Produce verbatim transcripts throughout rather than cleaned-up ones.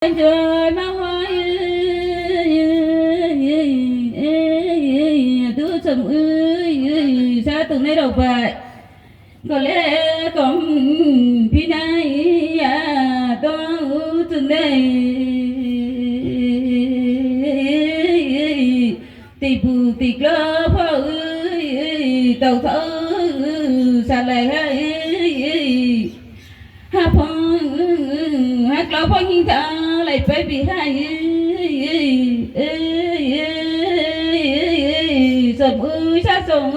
Joy ma hoi, du cham ui, sa tongnai rao bai. Kole kom phinai ya tong u chunai. Teibu teiklo pho ui, tau thao salai ha ui. Haphang, haklau pho hing tha lai pai bi ha. Cham ui sa song.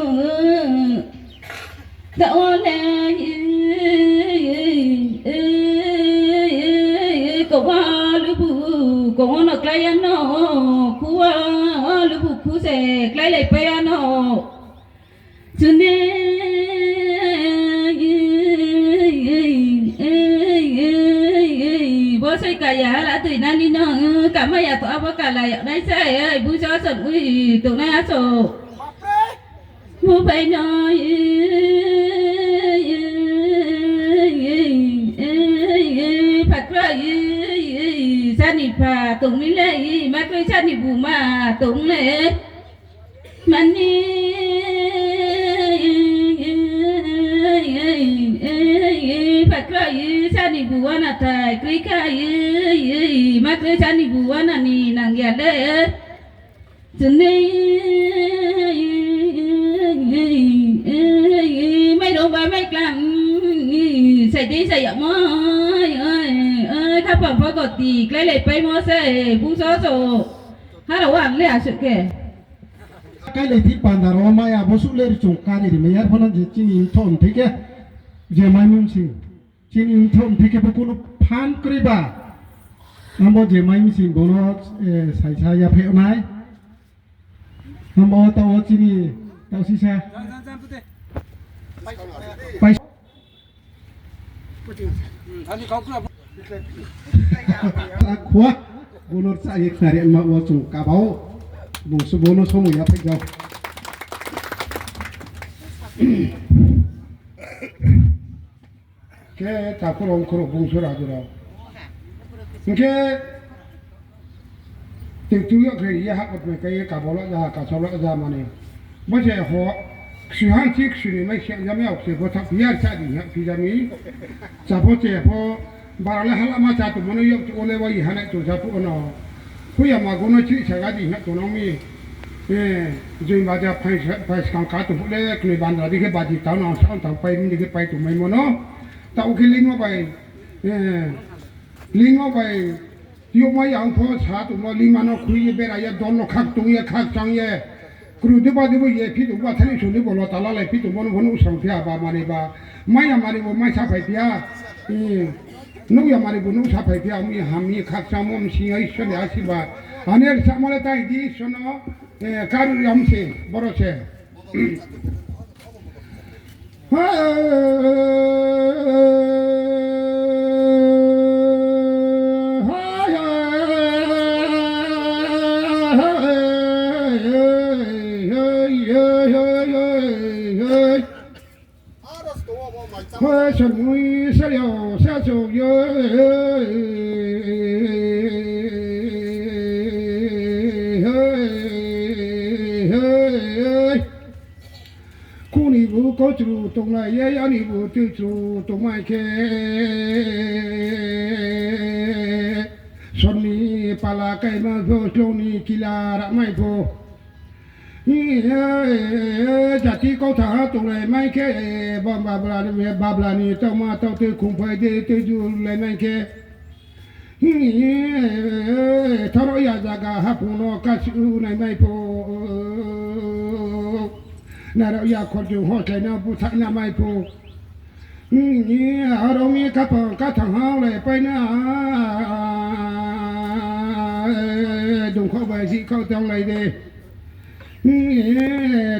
Tao le, kong wo lubu, kong wo no klái ya no, khu wo lubu khu se kláilai pai ya no. Chunai, bo se kaya hala tui nani no, kamai ya to abo kala ya nai se, bung sa song ui tongnai aso. Mubai no, phakroi, sani pha tong mi le, makroi sani bu ma tong le. Mani, phakroi, sani bu wana thai, kroi kha, makroi sani bu wana ni nang ya le. Chunai, mai rao ba mai klang, sai dei sai yagmo, khaphang pho goti kláilai paimo se, bung so so. Harao ang le asuh khe. Kailai thi panda rao mai abo suh le ri chung kari ri mai ya pho no je chini mthoh mthoi khe, je mai mung sing. Chini mthoh mthoi khe bo kuno phan kroi ba. Abo je mai msing bo no, saisa yaphaih nai. Abo taoh wo chini taoh sisa. Pai. Khua, bo no rcha ye khnari ma wo chung kaba ou. Bung su bo no somo yaphaih jao. Khe takhu rao, mkhu rao, bung su rao, adu rao. Hing khe, tei tu yo khe ye ha kot mai kai ye kabo la ja, kasao la ja mani. Bo se ho, ksi han si ksi ni mai siang ja mai ok se bo thak piyar cha di ha phi ja mi. Cha pho che pho, bara le hala ma cha tongmo no yok tu o le wa ye ha nai tong sa phuh no. Phuh ya ma go no chih sa ga di ha tong nang mi. Joi baja phai skang ka tong phuh le knoi bandra di khe baji tao no sa tang pai mi di khe pai tong maimo no. Taoh khe limo bai, limo bai, yokma yang pho sa tongmo lima no khui ye bera ye dol no khak tong ye khakchang ye. Kru deba debo ye phi tongba thani song debo lota lalai phi tongbo no pho nuh sang phi aba mani ba. Mai ya mani bo mai saphai phi ya. Nuh ya mani bo nuh saphai phi ya, mi ham mi khakchangmo msing ya Isor ni asiba. Ani ri samo le tai di Isor no, karu yam se, boro se. Kuni bu kotru tonglai ye, ani bu tuitru tongmai khe. Sonni pala kaima pho, sloni kila ramai pho. Jati kautha ha tonglai mai khe, bam babla ni, babla ni tauma tau tui khumphai de, tui julai mai khe. Tharo ya zaga haphung no kasiu nai mai pho. Naro ya khorjung hoslai no buthaih na mai pho. Aro mi kathang kathang ha lai pai na. Dungkho bai jihkho tanglai de.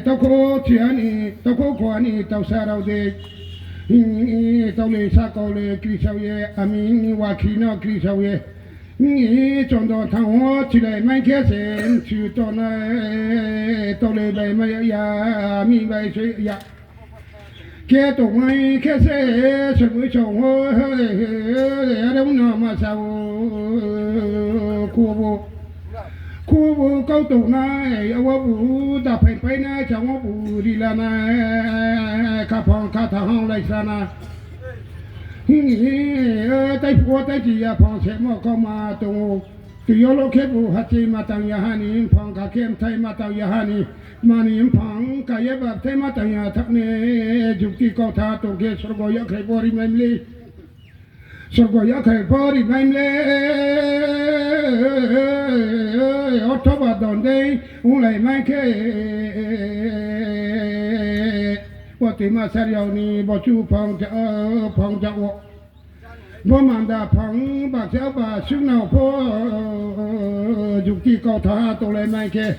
Tokho chiha ni, tokho khoa ni tausa rao de. Taule sakau le krisao ye, ami wakhi no krisao ye. Chondo thang wo chilai mai khe se, mchu tonai, taule bai mai ya, ami bai soi ya. Khe tongmai khe se, somoi song ho, are no ma sa o, khubu, khubu kau tongnai, awobu da phaipai nai, changwobu ri la nai, khaphang khatha hang lai sa na. Hing hi, tai phuh wo tai chi ya phang semo kauma tong ou. Tui yo lo khebu hachi ma tang ya ha ni mphang, kha khe bthai ma tang ya ha ni, mani mphang ka ye ba bthai ma tang ya thak ne, jukti kautha tong khe sorgo yakhrai pho rimai mle. Sorgo yakhrai pho rimai mle, othoba don dei onglai mai khe, bo tuima sariao ni bo chu phang ja, phang ja wo. Bo manda phang bakcha ba suknao pho, jukti kautha tonglai mai khe.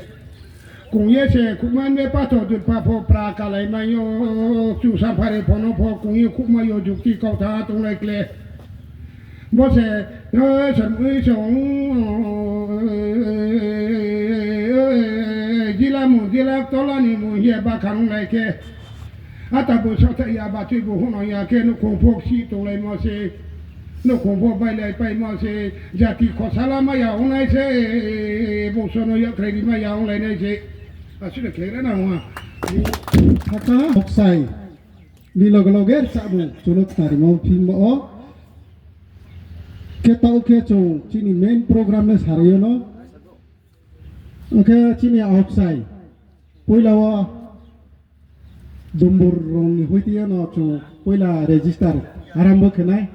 Kung ye se khukman be patho dutpha pho pra kalai mai yo, chu samphari pho no pho kung ye khukmai yo jukti kautha tonglai kle. Bo se, samui song, jila mung jila tola ni mung ye bakha nunglai khe. Ata bo sathai ya, batui bo hona ya khe nouhkhong pho si tonglaimo se, nouhkhong pho bailai paimo se, jati khosala mai ya ongnai se, bongso no yakhrai ri mai ya onglai nai se. Asuh le khe ra na ha. Haka hoksai ni loge loge rchahmung chung no khnarimo phimo o. Khe taoh khe chung chini main program le sarai yo no. Ong khe chini hoksai poila wo Dumbur rong ni hoiti yo no chung poila register arambo khe nai.